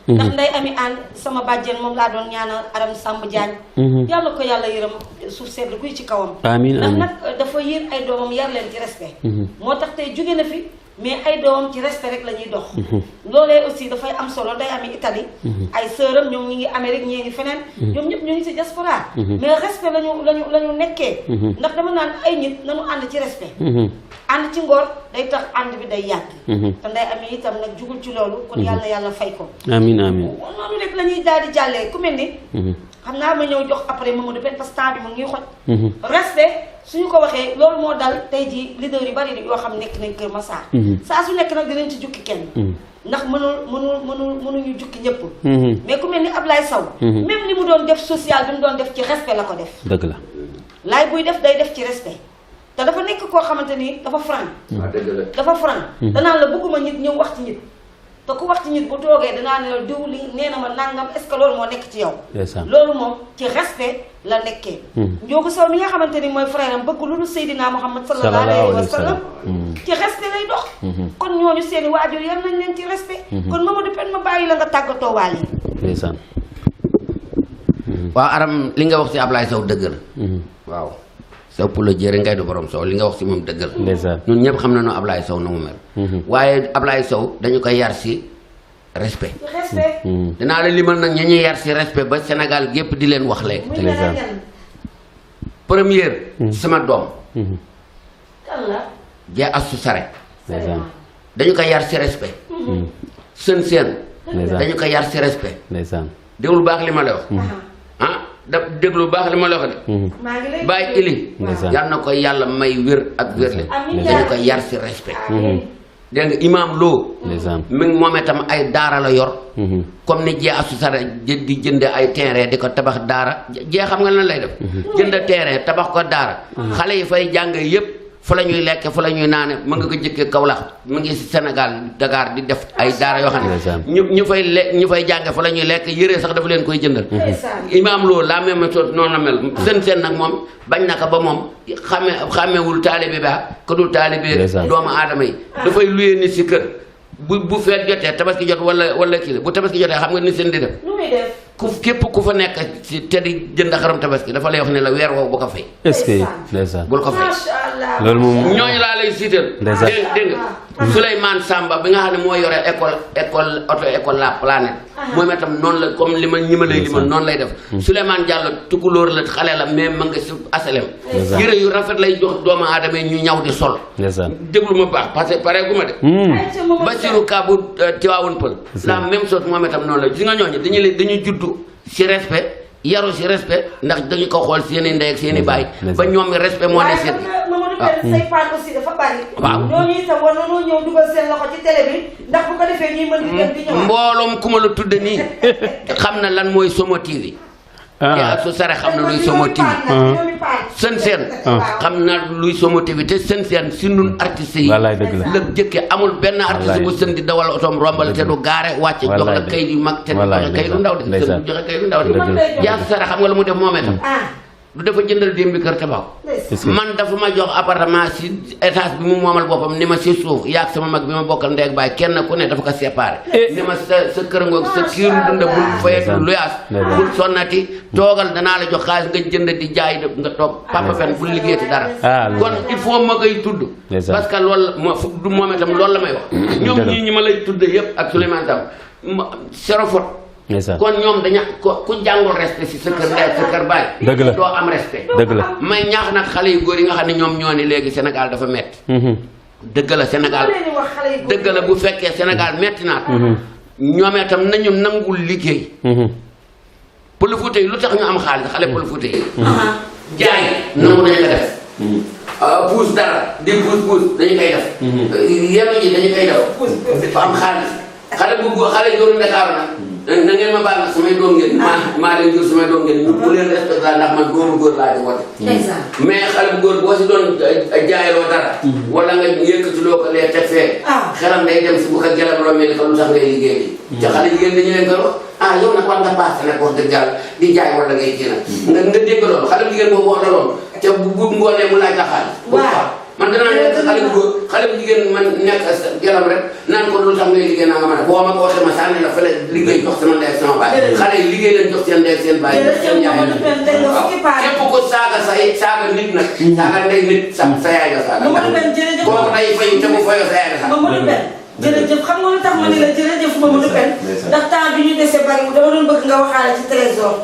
ndax nday ami ànd sama bàjjen moom laa doon ñaanal Aram Samb Diagne. yàlla ko yàlla yërëm suuf sedd kuy ci kawam. amiin ndax nag dafa yër ay doomam yar leen ci respect. moo tax tey jóge na fi. mais ay doomam ci respect rek la ñuy dox. loolee aussi dafay am solo day ami Italie. ay sëram ñoom ñi ngi Amérique ñii ngi feneen. ñoom ñëpp ñu ngi ci diaspora. mais respect lañu nekkee. ndax dama naan ay nit nañu ànd ci respect. ànd ci ngor day tax ànd bi day yàgg. te nday ami itam nag jugul ci loolu. kon yàlla yàlla fay ko. amiin amiin noonu rek la ñuy daal di jàllee ku mel ni. xam naa ma ñëw jox après Mamadou Pène parce que temps bi mu ngi xoj. respect. suñu ko waxee loolu moo dal tey jii leader yu bari yoo xam nekk nañ Kër Massar. saa su nekk nag dinañ ci jukki kenn. ndax mënuñu jukki ñëpp. mais ku mel ni Ablaye Sow. même li mu doon def social bi mu doon def ci respect la ko def. dëgg la. laay buy def day def ci respect te dafa nekk koo xamante ni dafa franc. dafa franc. danaan la bëgguma nit ñëw wax ci nit. te ku wax ci nit bu toogee danaa ne la diw li nee na ma nangam est-ce que loolu moo nekk ci yow. loolu moom ci respect la nekkee. Ndiogou Sow mi nga xamante ni mooy frère am bëgg lu dul Seydina Muhammad sallallahu alayhi wa sallam ci respect lay dox. kon ñooñu seeni waajur yar nañ leen ci respect. kon Mamadou Pène ma bàyyi la nga tàggatoo waale. ndeysaan. waaw Aram li nga wax ci Ablaye Sow dëgg la. waaw. Sow pour la jëre ngay du borom Sow li nga wax ci moom dëgg la. ndeysaan ñun ñëpp xam nañu Ablaye Sow na mu mel. waaye Ablaye Sow dañu koy yar ci respect. respect. dinaa la limal nag ña ñuy yar ci respect ba Sénégal gépp di leen wax léegi. ndeysaan. première. sama doom. kan la. jee astu sare. ndeysaan. dañu koy yar ci respect. seen. dañu koy yar ci respect. ndeysaan. déglu baax li ma la wax. da déglu baax li ma la wax de. maa ngi lay bàyyi ili. yal na ko yàlla may wér ak wérle. dañu koy yar ci respect. dégg nga imaam Lo. mi ngi moom itam ay daara la yor. comme ni jee asu sara di jënd ay terrain di ko tabax daara jee xam nga lan lay def. jënd terrain tabax ko daara. xale yi fay jàng yépp fa la ñuy lekk fa la ñuy naane mën nga ko jëkkee Kaolack mu ngi si Sénégal Dakar di def ay daara yoo xam ne ñu fay jàng fa la ñuy lekk yëree sax dafa leen koy jëndal. imaam Lo la même chose noonu la mel seen nag moom bañ na ko ba moom xàmmewul taalibe ba ko dul taalibe doomu aadama yi dafay luyee nit si kër bu feet jotee tabaski jot wala kii bu tabaski jotee xam nga ni seen di def képp ku fa nekk ci te di jënd xaram tabaski dafa lay wax ne la weer woowu bu ko fay. est-ce que ndeysaan bul ko fay. loolu moom ñooñu laa lay siital. dégg nga Souleymane Samba bi nga xam ne moo yore école la planète. moom itam noonu la comme li ma ñi ma lay limal noonu lay def. Souleymane Diallo tukulóor la xale la mais ma nga si asalem. yére yu rafet lay jox doomu aadama yi ñu ñaw di sol. déglu ma baax parce que pare gu ma de. Bassirou Ka bu Tivaouane Peulh. la même chose moom itam noonu la gis nga ñooñu dañuy juddu ci respect yaru ci respect ndax dañu ko xool seen i ndey ak seen i baay ba ñoom mi respect moo ne seen say paan aussi dafa bari. waaw ñooñu itam war nañoo ñëw dugal seen loxo ci télé bi ndax bu ko defee ñuy mën di dem di ñëwaat. mbooloom ku ma la tudd nii xam na lan mooy Somo TV. te su sare xam na luy Somo TV. seen xam na luy Somo TV te seen si nun artistes yi. wallaay dëgg la lëg jëkke amul benn artiste bu sën di dawal otoom rombal te du gaare wàcc jox la kayit yu mag te du joxe kayit lu ndaw de sën du joxe kayit lu ndaw de yaa su sare xam nga la mu def moom itam du dafa jëndal démb bi kër tabax man dafa ma jox appartement si étage bi mu moomal boppam ni ma si suuf yaag sama mag bi ma bokkal ndey ak baay kenn ku ne dafa ko séparé ni ma sa kër ngoog sa kiiru dunda bul fayatu luyaas bul sonnati toogal danaa la jox xaalis nga jënd di jaay nga toog papa fen bul liggéeyati dara kon il faut ma koy tudd parce que loolu la du moom itam loolu la may wax ñoom ñii ñi ma lay tudd yëpp ak Souleymane Tam zéro faute kon ñoom daña ku jàngul respect si sa kër ndey sa kër baay dëgg la doo am respect dëgg la may ñaax nag xale yu góor yi nga xam ne ñoom ñoo ni léegi Sénégal dafa metti dëgg la Sénégal dëgg la bu fekkee Sénégal metti naat ñoom itam nañu nangul liggéey Pël Fuuta yi lu tax ñu am xaalis xale Pël Fuuta yi jaay nangu nañu ko def puus dara di puus dañu koy def yenu ji dañu koy def dafa am xaalis xale bu xale góoru Ndakaaru nag na ngeen ma baal nag samay doom ngeen maa leen jur samay doom ngeen ñu bu leen respecté la ndax man doomu góor laa di woote mais xale bu góor boo si doon jaayaloo dara wala nga yëkkatuloo ko lee teg fee xelam day dem si bu ko gelam rombee ni ko lu tax ngay liggéey bi te xale jigéen dañu leen koy wax yow nag war nga passé nag wax dëgg yàlla di jaay wala ngay kii nag nga dégg loolu xale jigéen boobu wax la loolu te bu ngoonee mu laaj la xaalis man danaa nekk xale bu góor xale bu jigéen man nekk yaram rek naan ko lu tax ngay liggéey naa nga mën a boo ma ko waxee ma sànni la fële liggéey jox sama ndey ak sama baay xale yi liggéey leen jox seen ndey ak seen baay seen yaay waaw képp ko saaga saaga nit nag saaga ndey nit sa yaay nga saaga kooku day fayu te mu fayu sa yaay nga saaga jërëjëf xam nga lu tax ma ni la jërëjëf Mamadou Pène ndax temps bi ñu dese bari dama doon bëgg nga waxaale ci trésor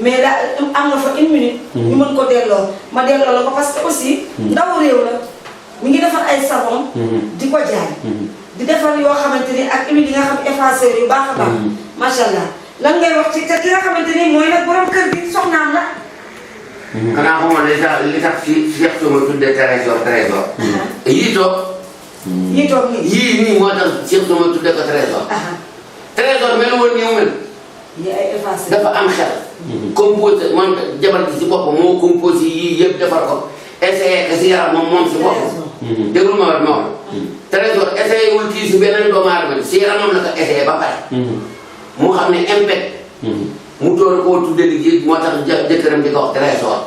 mais da am na fa 1 minute ñu mën ko delloo ma delloo la ko parce que aussi ndaw réew la mi ngi defar ay savon di ko jaay di defar yoo xamante ni ak huile yi nga xam effaceur yu baax a baax macha allah lan ngay wax ci ki nga xamante ni mooy nag borom kër gi soxnaam la xanaa xamoon li tax si Cheikh Souma tuddee trésor yii toog yii nii moo tax Cheikh Souma tuddee ko trésor mel woon nii mu mel dafa am xel composé moom jabar gi si boppam moo composé yii yëpp defar ko essayé que si yaram moom si boppam déglu ma wax trésor essayé wul kii si beneen doomu aadama si yaramam la ko essayé ba pare mu xam ne impact mu door koo tudde liggéey moo tax jëkkëram di ko wax trésor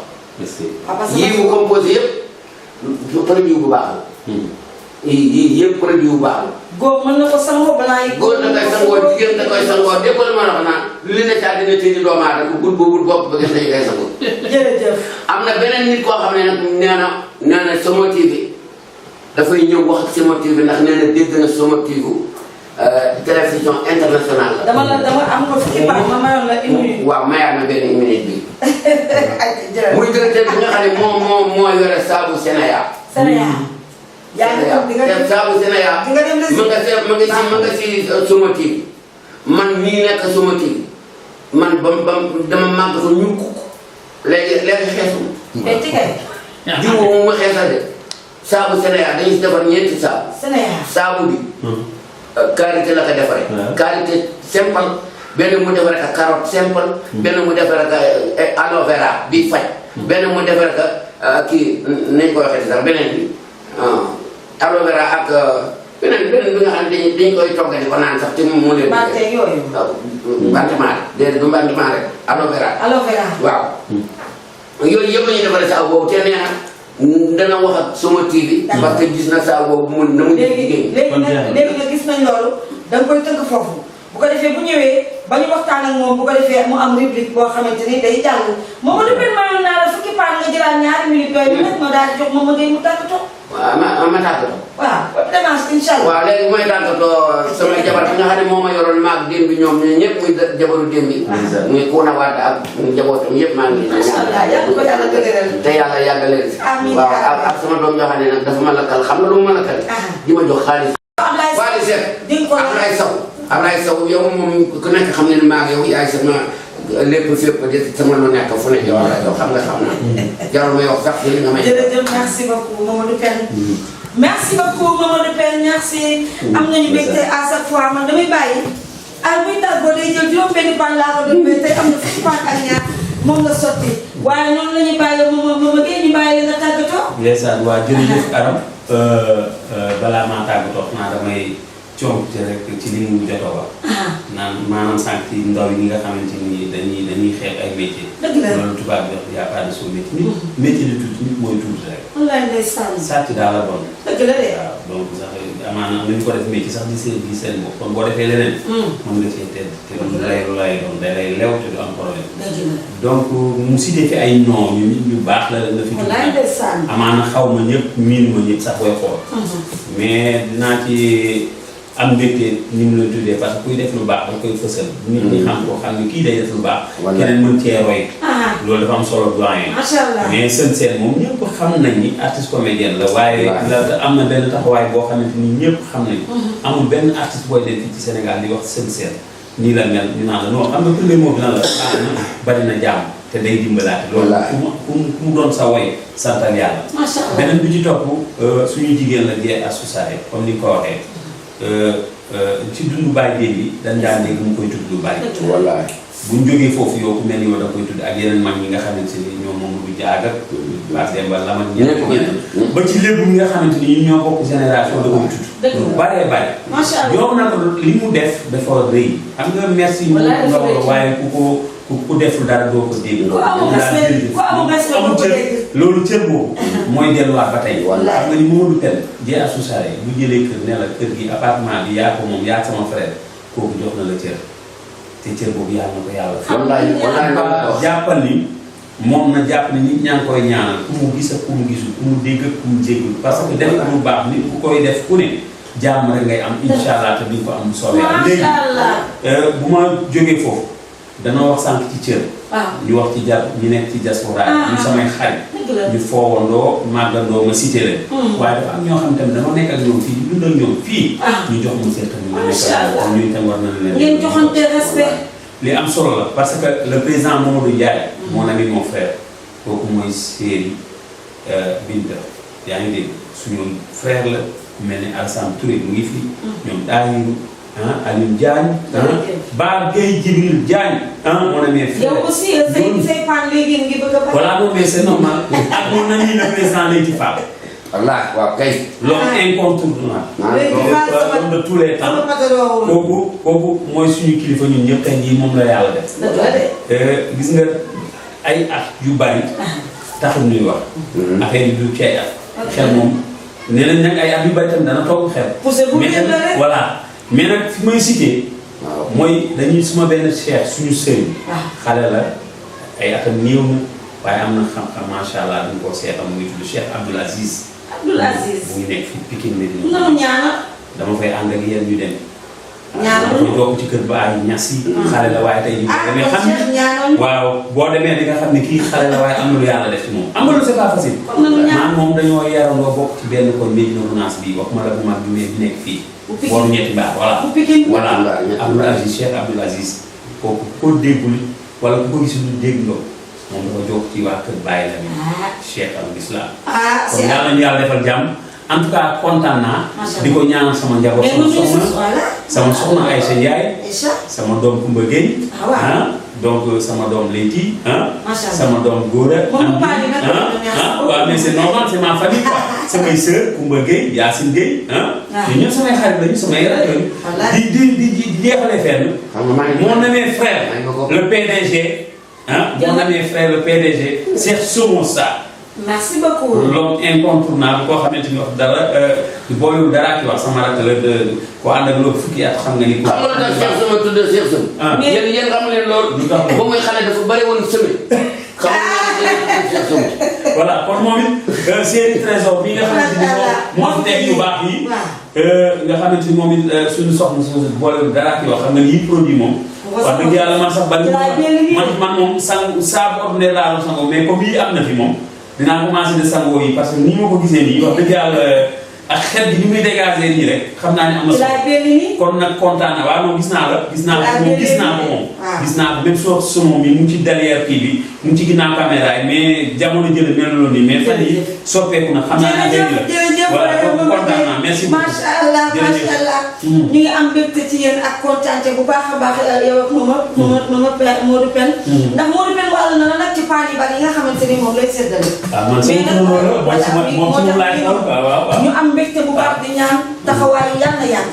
yii mu composé yëpp produit bu baax la yii yëpp produit bu baax la góor mën na ko sangoo balaa yi góor da koy sangoo jigéen da koy sangoo déggoo ma wax naan li ne caa dina tëj doomu aadama bul boobu bopp ba gis nañu koy sangoo. jërëjëf. am na beneen nit koo xam ne nag nee na Somo TV dafay ñëw wax ak Somo TV ndax nee na dégg na Somo TV télévision internationale la. dama am ko fukki baax ma mayoon la 1 minute. waaw mayaat na benn 1 minute bi. muy directeur bi nga xam ne moo yore saabu Sénégal. yaa ngi dem di nga dem saabu Sénégal ma nga si Somo TV man mii nekk Somo TV man dama màgg ko ñu kukk léegi xeesu. mais tike. jiw mu ma xeesal de saabu Sénégal dañu si defar ñeenti saabu. saabu bi. qualité la ko defaree. qualité simple benn mu defaree ko carotte simple. benn mu defaree ko aloe vera bi faj. benn mu defaree ko kii nañ ko waxee sax beneen bi. aloe vera ak beneen bi nga xam ne dañ koy togg di ko naan sax te mu leen. bante yooyu. bante maare déedéet du bante maare aloe vera. waaw. yooyu yëpp la ñuy defaree saa boobu te nee na dana wax ak Somo TV. parce que gis na saa boobu na mu jigéen. léegi nga gis nañ loolu da nga koy tënk foofu bu ko defee bu ñëwee ba ñu waxtaan ak moom bu ko defee mu am rubrique boo xamante ni day jàll moom du benn mayoon naa la fukki paan nga jëlaat ñaari minutes yooyu nag ma daal di jox moom ma ngay mu tàggatoo. waaw ma tàggatoo. waaw ba dimanche incha allah. waaw léegi mooy tàggatoo sama jabar bi nga xam ne moo ma yoroon maag démb bi ñoom ñëpp muy jabaru démb bi. muy Kouna Wade ak njabootam yëpp maa ngi. macha allah yàlla ko yàlla dëgëral. te yàlla yàggaleen. amiin waaw ak sama doom yoo xam ne nag dafa ma lakkal xam nga lu mu ma lakkal. di ma jox xaalis. Ablaye Seck Ablaye Sow yow moom ku nekk xam ne maa ngi yow yaay sama lépp fépp sama lu nekk fu ne yow xam nga xam naa. jarul may wax sax li nga may. jërëjëf merci beaucoup Mamadou Pène. merci beaucoup Mamadou Pène merci. am nañu mbégte à chaque fois man damay bàyyi. muy tàggoo day jël juróom-benni pan laa ko doon mais tey am na fukki pan ak ñaar moom la sotti waaye noonu la ñuy bàyyi moom ñu bàyyi leen a tàggatoo. ndeysaan waa jërëjëf Aram balaa maa tàggatoo naa damay coomte rek ci li mu jotoo wax. naan maanaam sànq ci ndaw yi nga xamante ni dañuy xeeb ay métier. dëgg la loolu tubaab bi wax y a pas de sous-métier. nit métier di tuuti nit mooy tuuti rek. wallaay ndeysaan. sàcc daal la bon. dëgg la de. waaw donc sax amaana nañu ko def métier sax di seen bopp kon boo defee leneen. mën nga cee tedd te lu lay doon day lay lew te du am problème. donc mu si defee ay noom yu nit ñu baax la fi. wallaay ndeysaan. amaana xaw ma ñëpp miinu ma ñëpp sax booy xool. mais dinaa ci am mbégte ni mu la tuddee parce que kuy def lu baax da koy fësal. nit ñi xam ko xam ni kii day def lu baax. keneen mën cee roy. loolu dafa am solo doyen. macha allah mais seen moom ñëpp xam nañ ni artiste comédien la waaye. am na benn taxawaay boo xamante ni ñëpp xam nañ amul benn artiste booy def fii ci Sénégal di wax seen nii la mel ñu naan la non xam nga premier mot bi lan la bari na jàmm te day dimbalaate. loolu ku mu doon sa woy santal yàlla. macha allah beneen bi ci topp suñu jigéen la Dieye Astou Sarr comme ni nga ko waxee. ci dundu Baye Dieye bi dañ daan dégg mu koy tudd lu bari. wallaay bu ñu jógee foofu yow ku mel ni yow da koy tudd ak yeneen mag ñi nga xamante ni ñoom moom du jaag ak Pape Demba Lam ak ñeneen ba ci lépp ñi nga xamante ni ñoo bokk génération da koy tudd. lu baree bare. macha allah yow nag li mu def dafa rëy. xam nga merci. waaye ku deful dara doo ko dégg. ku amul respect loolu cër boobu. mooy delluwaat ba tey. xam nga ni Mamadou Pène jee associé bu jëlee kër ne la kër gi appartement bi yaa ko moom yaa sama frère kooku jox na la cër. te cër boobu yàlla na ko yàlla. wallaay jàppal ni moom na jàpp ni nit ñaa ngi koy ñaanal ku mu gis ak ku mu gisul ku mu dégg ak ku mu jéggul parce que def lu baax nit ku koy def ku ne jàmm rek ngay am incha allah te di nga ko am soobee yàlla. léegi bu ma jógee foofu dana wax sànq ci cër. ñu wax ci ñu nekk ci diaspora ñu samay xarit. ñu foowandoo màggandoo ma cité leen. waaye dafa am ñoo xam tamit dama nekk ak ñoom fii di dund ak ñoom fii. ñu jox ma seen tamit ma nekk ak ñoom ñun tam war nañ leen. ngeen joxante respect. li am solo la parce que le président Mamadou Ndiaye. mon ami mon frère. kooku mooy séeri Binta yaa ngi dégg suñu frère la ku mel ni Alassane Touré mu ngi fi. ñoom Dahiru Alioune Diagne. Ba Gueye Djibril Diagne. mon ami frère. yow aussi say fan léegi ngi bëgg a. voilà non mais c'est normal ak mon ami le président Leyti Fall. wallaahi waaw kay. l'homme incontournable. l'homme de tous les temps. kooku mooy suñu kilifa ñun ñëpp tey jii moom la yàlla def. gis nga ay at yu bari. taxul ñuy wax. affaire yi du cay at. xel moom nee nañ nag ay at yu bari tam dana toog xel. mais voilà mais nag fi may cité. mooy dañuy suma benn cheikh suñu sëriñ. xale la ay atam néew na waaye am na xam-xam macha allah dañ koo seetam mu ngi tudd Cheikh Abdoul Aziz. bu ñu nekk fii Pikine Médina. dama fay ànd ak yéen ñu dem. ñaanal ñu doog ci kër ba ay ñas yi. xale la waaye tey jii boo demee xam ni waaw boo demee di nga xam ne kii xale la waaye am na lu yàlla def ci moom. am nga lu c'est pas facile. maan moom dañoo yarandoo bokk ci benn kon Médina Gounass bi wax ma la bu mag bi nekk fii. booru ñetti mbaax voilà. Abdoul Aziz Cheikh Abdoul Aziz kooku ko déggul wala ku ko gisul dégg nga moom dafa jóg ci waa kër Baye la Cheikh al Islam. kon yàlla ñu yàlla defal jàmm en tout cas kontaan naa. di ko ñaanal sama njaboot sama soxna Aïcha Ndiaye. sama doom Koumba Gueye. donc sama doom Leyti. sama doom Gora. waaw mais c'est normal c'est ma famille quoi. samay sœur Koumba Gueye Yacine Gueye. ñun ñëpp samay xarit lañu samay rajo lañu. di jeexalee fenn. mon ami frère le PDG. mon ami frère le PDG Cheikh Somo Sarr. merci beaucoup. l'homme incontournable koo xamante ni wax dara booyul dara ki wax sama rakk la ko ànd ak loolu fukki at xam nga ni. xam nga daal Cheikh Somo tudd Cheikh Somo. yéen xam leen loolu. ba muy xale dafa bëri woon semaine. xam nga Cheikh Somo. voilà kon moom it série trésor bi nga xamante ni moo fi nekk yu baax yi. nga xamante ni moom it suñu soxna si boolewul dara ki wax xam nga ni produit moom. wax dëgg yàlla man sax bari man moom saabu ordinaire laa doon sangoo mais comme yii am na fi moom dinaa commencé de sangoo yi parce que ni ma ko gisee nii wax dëgg yàlla ak xet gi ni muy dégager nii rek xam naa ne am na solo kon nag kontaan na waaw moom gis naa ko moom gis naa ko même soo somo mi mu ngi ci derrière kii bi mu ngi ci ginnaaw caméra yi mais jamono jële meluloon nii mais fan yi soppeeku na xam naa ne la voilà kon kontaan naa merci beaucoup macha allah ñu ngi am mbégte ci yéen ak kontaante bu baax a baax yow ak Modou Pène ndax Modou Pène wàll na la nag ci paan yi bari yi nga xamante ni moom lay séddale ñu am mbégte bu baax di ñaan taxawaayu yàlla na yàgg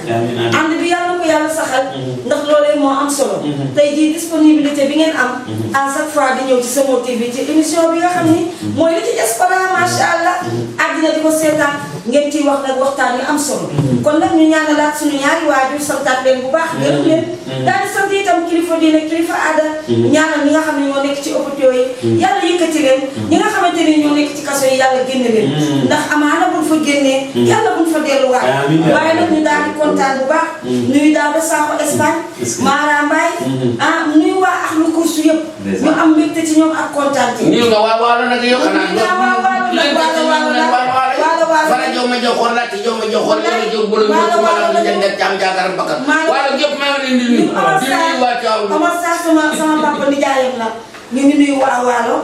ànd bi yàlla ko yàlla saxal ndax loolee moo am solo tey jii disponibilité bi ngeen am à chaque fois di ñëw ci Samo TV ci émission bi nga xam ni mooy li ci diaspora macha allah àddina di ko seetaan ngeen ciy wax nag waxtaan yu am solo kon nag ñu ñaanalaat suñu ñaari waajur santaat leen bu baax gërëm leen daal di sant itam kilifa diine kilifa aada ñaanal ñi nga xam ne ñoo nekk ci hôpitaux yi yàlla yëkkati leen ñi nga xamante ni ñoo nekk ci kaso yi yàlla génne leen ndax amaana buñ fa génnee yàlla buñ fa delluwaat waaye nag ñu daal di kontaan bu baax nuyu daal ba Sakho Espagne Mara Mbaye nuyu waa Akhlu Kursu yëpp ñu am mbégte ci ñoom ak kontaan ci ñu nga waalo nag yow xanaa fara jow ma jow xool laajte jow ma jow xool yow ma jow bolo ñu ko wala ñu jënd jam jaakaar bakkan wala gépp ma leen di nuyu waa Thiaw Omar Sarr sama papa nijaayam la ñu ngi nuyu waa Waalo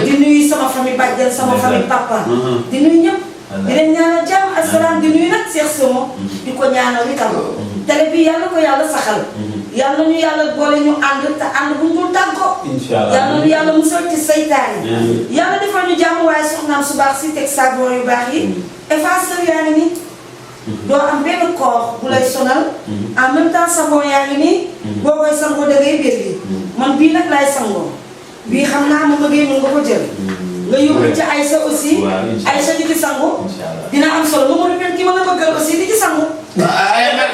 di nuyu sama famille bàjjen sama famille papa di nuyu ñëpp di leen ñaanal jàmm ak salaam di nuyu nag Cheikh Somo di ko ñaanal itam télé bi yàlla ko yàlla saxal yàlla ñu yàlla boole ñu ànd te ànd bu ñu dul tàggoo. incha allah yàlla ñu yàlla musal ci saytaan yi. yàlla defal ñu jàmm waaye soxnaam su baax si teg savon yu baax yi. effaceur yaa ngi nii. doo am benn koor bu lay sonal. en même temps savon yaa ngi nii. boo koy sangoo da ngay belli. man bii nag laay sangoo. bii xam naa ma bëggee mën nga ko jël. nga yóbbu ci Aïcha aussi. Aïcha di ci sangu. dina am solo Mamadou Pène ki ma la bëggal aussi di ci sangu.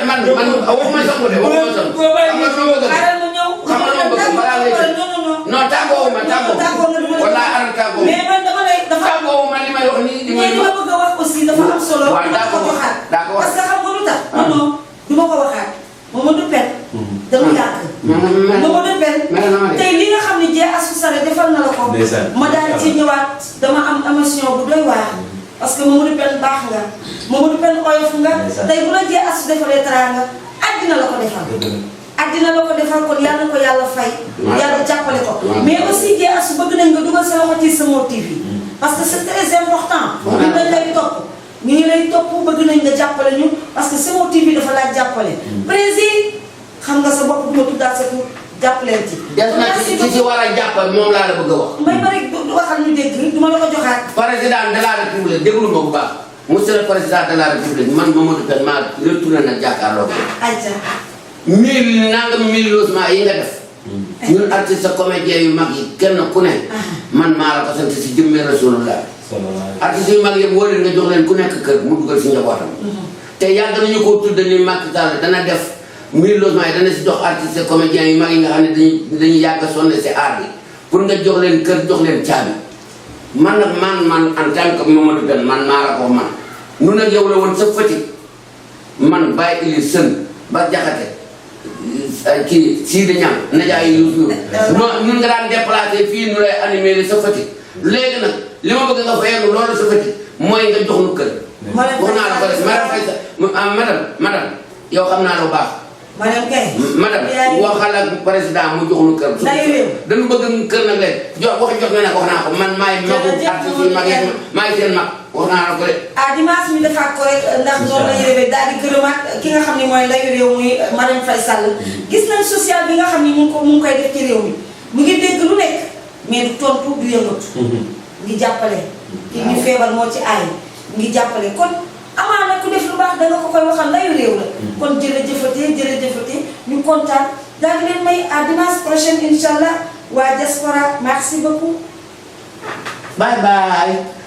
man waxuma sangu de waxuma sangu. xaaral ma ñëw. xam nga ma bëgg balaa ngay non tàggoo ma wala aral tàggoo mais man dama lay dafa tàggoo ma li may wax nii. li ma bëgg a wax aussi dafa am solo. waaw d'accord d'accord parce que xam nga lu tax. non du ma ko waxaat. Mamadou Pène. dama yàgg. Mamadou Pène. tey li nga xam ne Dieng Astou Sall defal na la ko. ma daal ci ñëwaat dama am émotion bu doy waar. parce que Mamadou Pène baax nga. Mamadou Pène oyof nga. tey bu la Dieng Astou defalee teraanga àddina la ko defal. àddina la ko defal kon yàlla na ko yàlla fay. yàlla jàppale ko. mais aussi Dieng Astou bëgg nañ nga dugal sa loxo ci Samo TV. parce que c'est très important. ñu dañ lay topp. ñu ngi lay topp bëgg nañ nga jàppale ñu parce que Samo TV dafa laaj jàppale. président xam nga sa bopp duma tuddaat sa tur jàppaleen ci. des na ci war a jàppal moom laa la bëgg a wax. may bari du waxal ñu dégg duma la ko joxaat. président de la république déglu ma bu baax monsieur le président de la république man Mamadou Pène maa retourné na jàkkaarloo ko. ayca. 1000 nangam 1000 logements yi nga def. ñun artiste comédien yu mag yi kenn ku ne. man maa la ko sant si jëmmee Rasulullah. artiste yu mag yëpp woo leen nga jox leen ku nekk kër mu dugal si njabootam. te yàgg nañu ko tudd ni Macky Sall dana def 1000 logements yi dana si jox artiste comédien yu mag yi nga xam ne dañuy yàgg a sonn si art bi pour nga jox leen kër jox leen caabi. man nag man en tant que Mamadou Pène man maa la ko man nu nag yow la woon sa Fatick man Baye Ili Sën ba Jaxate kii Sidi Niang Najaay Youssou non ñun nga daan déplacé fii nu lay animé sa Fatick léegi nag li ma bëgg nga fayeenu loolu sa Fatick mooy nga jox nu kër. wax naa la ko def madame Faye madame yow xam naa la bu baax. madame Kay. madame waxal ak président mu jox nu kër. dañu bëgg kër nag léegi wax na nag wax naa ko man maay magu artiste yi mag yi maay seen mag wax naa la ko de. dimanche ñu defaat ko rek ndax noonu la ñuy daal di gërëmaat ki nga xam ne mooy ndayu réew muy Marème Faye Sall. gis nañ social bi nga xam ne mu ngi koy def ci réew mi mu ngi dégg lu nekk mais du tontu du yëngatu. ngi jàppale. ki ñu feebar moo ci aay ngi jàppale kon. amaana ku def lu baax danga ko koy waxal ndayu réew la. kon jërëjëfatee ñu kontaan daal di leen may à dimanche prochain incha allah waa diaspora merci beaucoup. bye bye.